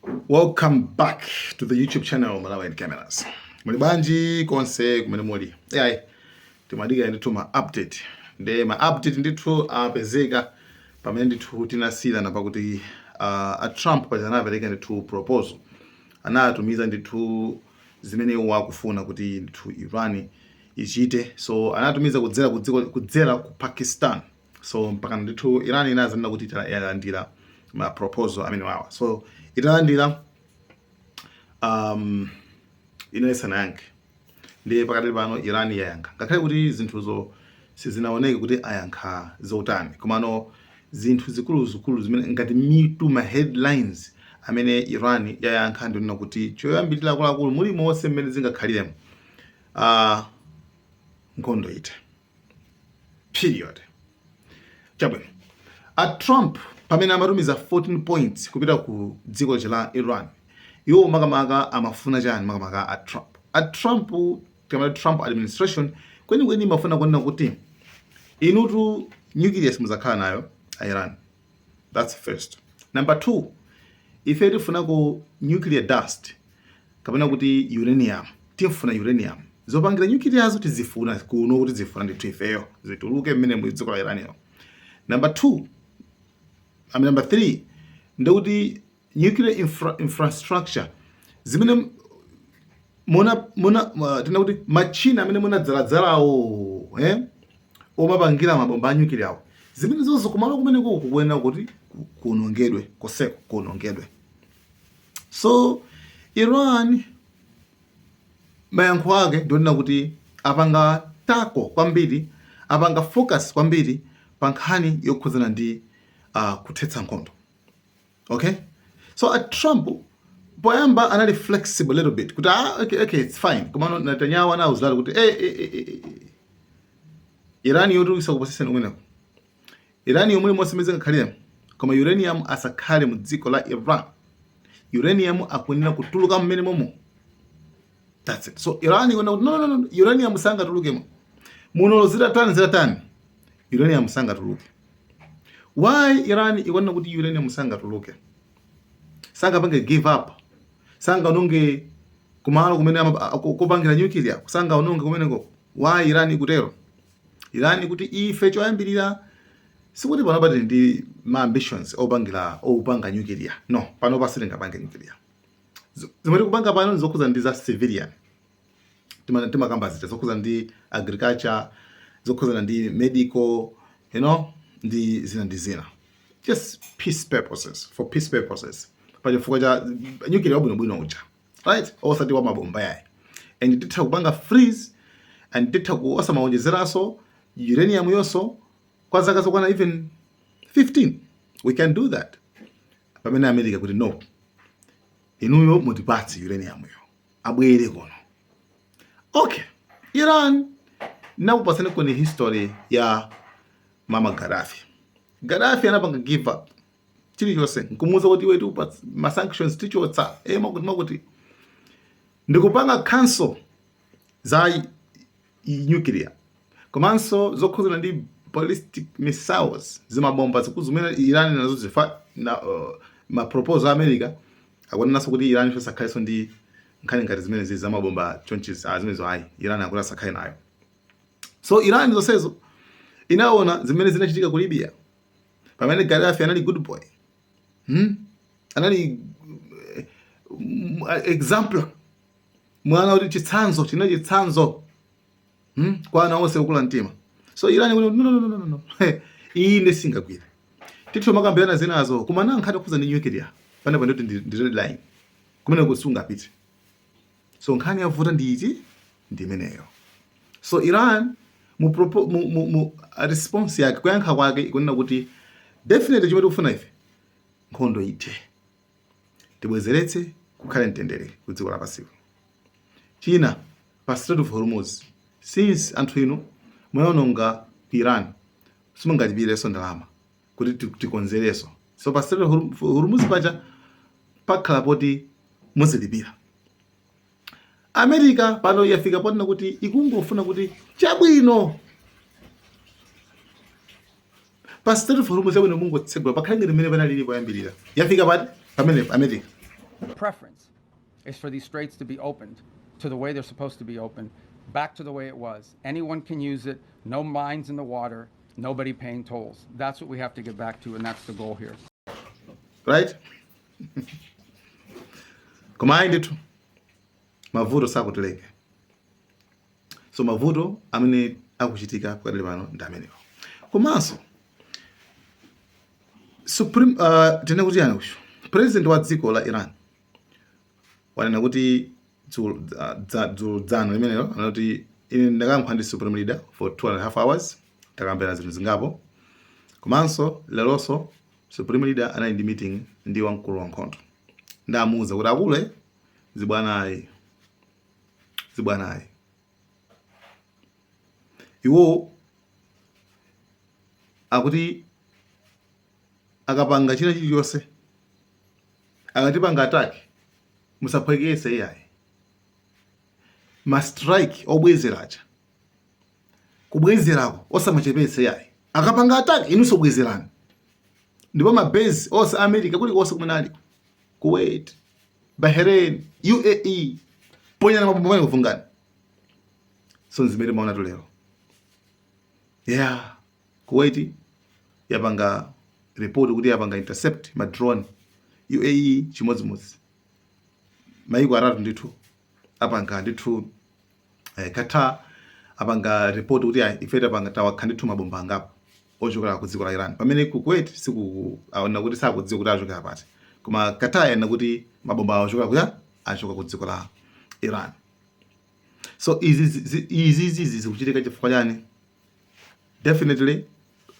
Welcome back to the YouTube channel Malawi and Cameras. Muli bwanji konse kumene muli? Yayi, timadikira ndithu ma update. Nde ma update ndithu apezeka pamene ndithu tinasiyirana pakuti a Trump paja anapereka ndithu proposal. Anatumiza ndithu zimene iwo akufuna kuti ndithu Iran ichite. So anatumiza kudzera ku dziko kudzera ku Pakistan. So mpaka ndithu Iran inazanena kuti yalandira ma proposal amene wawa. So italandira inali isanayankhe. Ndiye pakati pano Iran yayankha, ngakhale kuti zinthuzo sizinaoneke kuti ayankha zotani, komano zinthu zikuluzikulu zimene ngati mitu, ma headlines amene Iran yayankha, ndionena kuti choyambirira, akuluakulu, mulimonse mmene zingakhaliremo, nkhondo ite, period. Chabwino, a Trump pamene amatumiza 14 points kupita ku dziko la Iran, iwo makamaka amafuna chani? Makamaka a Trump, kamene Trump administration kwenikweni imafuna kunena kuti inutu nuclear simuzakhala nayo a Iran. That's first. Number two, ife tifunako nuclear dust kapena kuti uranium. Timfuna uranium zopangira nuclearzo, tizifuna kuno kuti zifuna ndithu ifeyo zituluke mmene mu dziko la Iraniyo. Number two, I mean, number three, ndikuti nuclear infrastructure zimene muna tina kuti machina amene munadzaladzalawo omapangira mabomba a nuclear awo, zimene zonse kumalo kumeneko kukuyenera kuti kuonongedwe koseko, kuonongedwe. So Iran mayankho ake ndionena kuti apanga tackle kwambiri, apanga focus kwambiri pa nkhani yokhudzana ndi kuthetsa nkhondo. Okay, so a Trump poyamba anali flexible little bit kuti, "Ah, okay, it's fine." Komano Netanyahu anawuziratu kuti, "Eh, eh, eh, eh, eh. Iran yoti isakupasiseni kumeneko. Iran yomwe monse mizingakhaliremo, koma uranium asakhale mu dziko la Iran. Uranium akuyenera kutuluka mmene momo." That's it. So Iran ikuona kuti, "No, no, no, uranium sangatulukemo muno, zitatani zitatani, uranium sangatuluke." Why Iran ikuona kuti uranium sangatuluke, sangapange give up, sangaononge kumalo kumene kupangira nuclear, sangaononge kumeneko? Why Iran ikutero? Iran ikuti ife choyambirira sikuti pano tili ndi ma ambitions opangira opanga nuclear. No, pano pasitingapange nuclear. Zimene tikupanga pano ndizokhuza ndi za civilian. Timakamba zita zokhuza ndi agriculture, zokhuzana ndi medical, ndi zina ndi zina, just peace purposes, for peace purposes, pachifukwa cha nuclear wabwinobwino uja, right, osati wa mabomba yayi. And titha kupanga freeze and titha ku osamaonjezeranso uranium yonso kwa zaka zokwana even 15. We can do that. Pamene America kuti, "No, inuyo mutipatse uranium yo, abwere kuno." Okay, Iran nakupasani kuni history ya mama Gaddafi. Gaddafi anapanga give up chilichonse, nkumuuza kuti iwe tiupatsa ma sanctions, tichotsa makuti makuti, ndikupanga cancel za nuclear komanso zokhuzana ndi ballistic missiles, zimabomba zikulu zimene Iran nazo zifa na ma proposal a America akuonenanso kuti Iran isakhalenso ndi nkhani ngati zimene zizi zamabomba chonchi zimenezo ayi. Iran akuti asakhale nayo. So Iran zonsezo inaona zimene zinachitika ku Libya pamene Gaddafi anali good boy, Anali example, mwana kuti chitsanzo, china chitsanzo, Kwa ana onse okula mtima. So Iran kuti, "No, no, no, no, no, no, iyi ndi singagwire. Tithu makambirana zinazo, koma na nkhani okhuza ndi nuclear panepo ndikuti ndi red line, kumene kusungapite." So nkhani yavuta ndi iti? Ndi imeneyo. So Iran mu response yake, kuyankha kwake, ikunena kuti definitely chimene tikufuna ife, nkhondo ithe, tibwezeretse kukhale mtendere ku dziko lapansi. China, pa Strait of Hormuz, since anthu inu mwayononga ku Iran, simungatipirenso ndalama kuti tikonzerenso. So pa Strait of Hormuz paja pakhala poti muzilipira. America pano yafika ponena kuti ikungofuna kuti, chabwino, pa Strait of Hormuz, chabwino, mungotsegula pakhale ngati mmene panalili poyambirira. Yafika pati pamenepo America? Preference is for these straits to be opened to the way they're supposed to be opened, back to the way it was. Anyone can use it, no mines in the water, nobody paying tolls. That's what we have to get back to, and that's the goal here. Right, koma ayi ndithu, mavuto sakutileke. So mavuto amene akuchitika pakadali pano ndi amenewo. Komanso supreme, tene kuti yani uyu president wa dziko la Iran wanena kuti dzulo dzana limenelo anati, "Ine ndakayankhula ndi supreme leader for 2.5 hours, takambirana zinthu zingapo." Komanso leronso supreme leader anali ndi meeting ndi wamkulu wa nkhondo, ndamuwuza kuti akule zibwanayi, zibwanayi. Iwo akuti akapanga china chilichonse, akatipanga attack, musaphwekese iyayi, ma strike obwezeracha, kubwezerako osamachepese iyayi. Akapanga attack, inunso bwezerani. Ndipo ma base onse America kulikonse kumene ali, Kuwait, Bahrain, UAE, ponyana mabomba pamene kuvungani. So zimene maona lero, yeah, Kuwait yapanga report kuti yapanga intercept ma drone, UAE chimodzimodzi, maiko atatu ndithu apanga ndithu, Qatar apanga report kuti ayi, ife tapanga, tawakha ndithu mabomba angapo ochokera ku dziko la Iran, pamene ku Kuwait siku aona kuti sakudziwa kuti achokera pati, koma Qatar yanena kuti mabomba awo achokera kuya, achoka ku dziko la Iran. So izi izi zikuchitika chifukwa chani? Definitely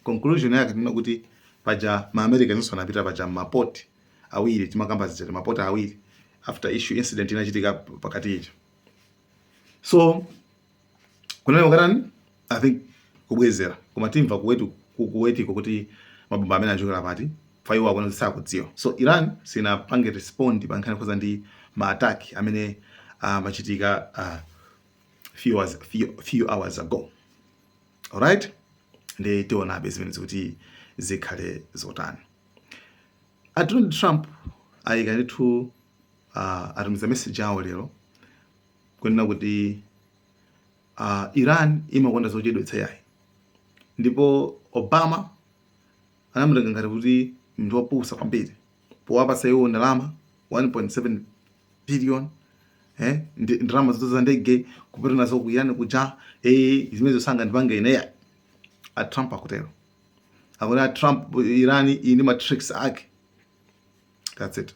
conclusion yake tinena kuti paja ma Americans anapita paja mapoti awiri, timakamba zija, mapoti awiri after issue, incident inachitika pakati icho. So kunali wakatani, I think kubwezera, koma timva Kuwait, ku Kuwaitiko kuti mabomba amene achokera pati, fa iwo akuona sakudziwa. So Iran sinapange respond pa nkhani yokhuza ndi ma attack amene amachitika few hours ago. Alright, ndi tionabe zimene zikuti zikhale zotani. A Donald Trump ayika ndithu, atumiza message awo lero kunena kuti Iran imakonda zochedwetsa yayi, ndipo Obama anamutenga ngati kuti ndi wopusa kwambiri powapasa iwo ndalama 1.7 billion, ndalama zotoza ndege kupita nazo ku Iran kuja, zimene zosanga ndipange ine yayi. A Trump akutero, akuti a Trump, Iran ili ndi ma tricks ake. That's it.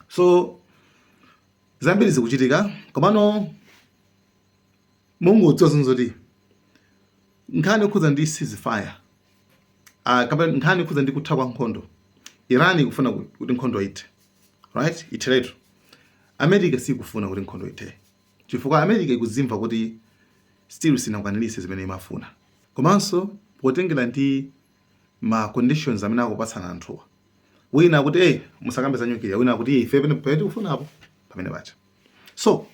So zambiri zikuchitika, komano mungodziwa zoti nkhani yokhudza ndi ceasefire, kapena nkhani yokhudza ndi kutha kwa nkhondo, Iran ikufuna kuti nkhondo ithe, right, itheretu. America sikufuna kuti nkhondo ithe, chifukwa America ikuzimva kuti still sinakwaniritse zimene imafuna, komanso potengera ndi ma conditions amene akupatsana anthuwa, wina akuti, "Hey, musakambe za nyukiliya," wina akuti, "Ife pene pamene tikufunapo pamene pacha." So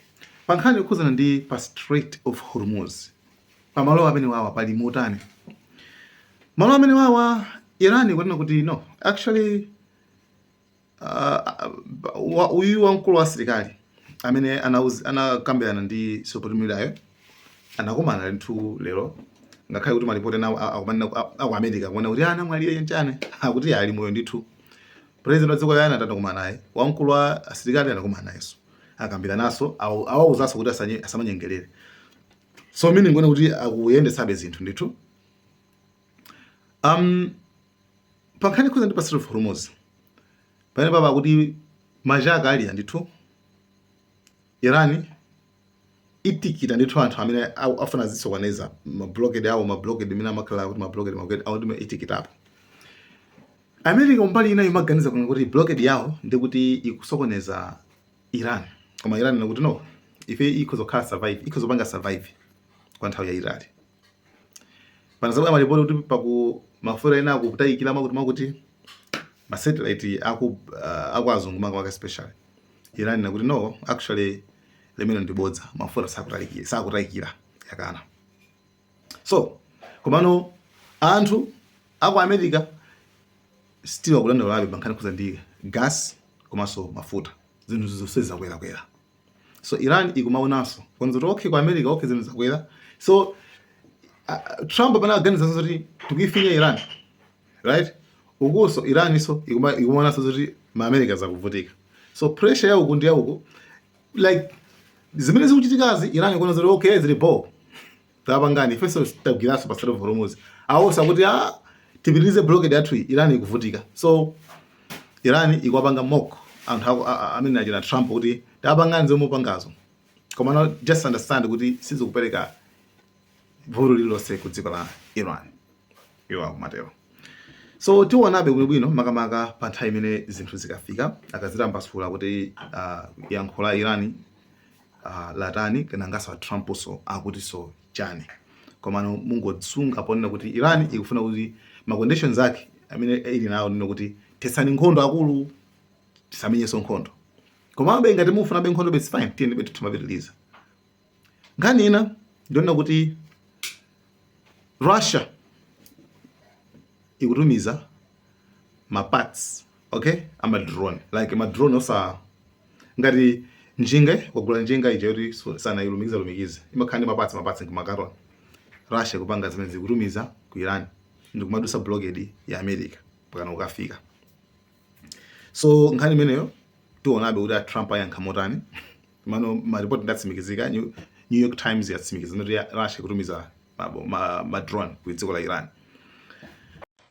pa nkhani yokhudzana ndi pa Strait of Hormuz, pamalo amene wawa pali motani? Malo amene wawa, Iran ikunena kuti no, actually, uyu wamkulu wa asilikali amene anakambirana ndi supreme leader anakumana ndithu lero, ngakhale kuti malipoti ena akumanena aku America kuona kuti anamwalira chanchane, akuti ali moyo ndithu. President wa dziko la Iran atakumana naye, wamkulu wa asilikali anakumana nayenso, akambiranaso, awawuzanso kuti asamanyengerere. So meaning kuona kuti akuyendesabe zinthu ndithu. Pankhani khuza ndi pa Strait of Hormuz, pamene papa akuti machaka alira ndithu, Iran itikita ndithu anthu amene afuna zisokoneza ma blockade awo, ma blockade imene amakhala kuti ma blockade awo ndime itikitapo. America mbali ina imaganiza kuna kuti blockade yawo ndikuti ikusokoneza Iran, koma Iran inakuti no, ife ikhoza kukhala survive, ikhoza kupanga survive kwa nthawi yayitali. Panazabwera malipoti kuti paku mafuta ena akutayikira, makuti makuti ma satellite aku azungu makamaka special. Iran inakuti no, actually limene ndibodza, mafuta sakutalikira, sakutayikira, yakana. So komano anthu aku America still akudandaulabe pankhani khuza ndi gas komanso mafuta. Zinthu zonse zakwerakwera. So Iran ikumaonanso kwanza kuti okay, ku America, okay, zinthu zakwera. So Trump apana aganiza kuti tikuifinya Iran, right? Ukuso Iran iso ikumaonanso kuti ma America zakuvutika. So pressure ya uku ndi ya uku, like zimene zikuchitikazi, Iran ikuona zoti okay, zili bo, tapangani, ifenso tagwiranso pa Strait of Hormuz. Awosa kuti ah, tipitirize blockade yathu iyi, Iran ikuvutika. So Iran ikuwapanga mock anthu amene achina Trump kuti tapangani zomwe mupangazo, koma no, just understand kuti sizikupereka vuto lililonse ku dziko la Iran. Iwo akumatero. So tionabe bwinobwino, makamaka pa nthawi imene zinthu zikafika akazitambasula kuti yankho la Iran latani, kenangaso a Trump so akuti so chani. Komano mungodzisunga ponena kuti Iran ikufuna kuti ma conditions ake amene ili nawo nino kuti thetsani nkhondo akulu, tisamenyenso nkhondo. Komabe ngati mufunabe nkhondo, it's fine, tiyeni betu timapitiliza. Nkhani ina ndionena kuti Russia ikutumiza ma parts, okay, ama drone, like ma drone osa ngati njinga, wagula njinga ija yoti sana ilumikiza lumikiza, imakhala ndi ma parts, ma parts nkumakaroni. Russia kupanga zimene zikutumiza ku Iran ndikumadusa blockade ya America pakana ukafika. So nkhani imeneyo tionabe kuti a Trump ayankha motani. Mano maripoti ndatsimikizika, New York Times yatsimikiza kuti Russia ikutumiza ma drone ku dziko la Iran.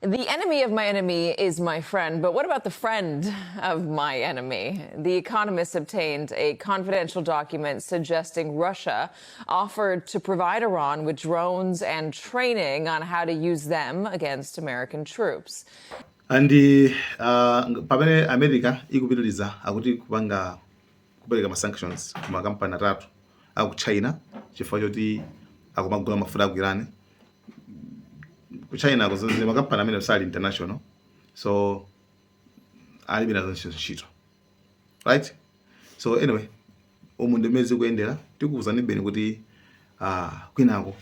The enemy of my enemy is my friend, but what about the friend of my enemy? The Economist obtained a confidential document suggesting Russia offered to provide Iran with drones and training on how to use them against American troops. And pamene America ikupitiriza akuti kupanga kupereka ma sanctions ku makampani atatu aku China chifukwa choti akumagula mafuta aku Iran, ku China kuzonse makampani amene sali international, so alibe nazo ntchito, right? So anyway, umu ndimene zikuyendera. Tikuwuzani beni kuti kwinako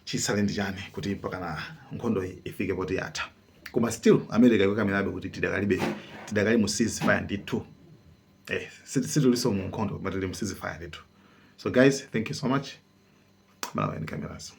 chisale ndi chani kuti mpakana nkhondo iyi ifike poti yatha. Koma still America ikukamirabe kuti tidakalibe, tidakali mu ceasefire ndithu. Situliso mu nkhondo, koma tili mu ceasefire ndithu. So guys, thank you so much. Malawi Cameras.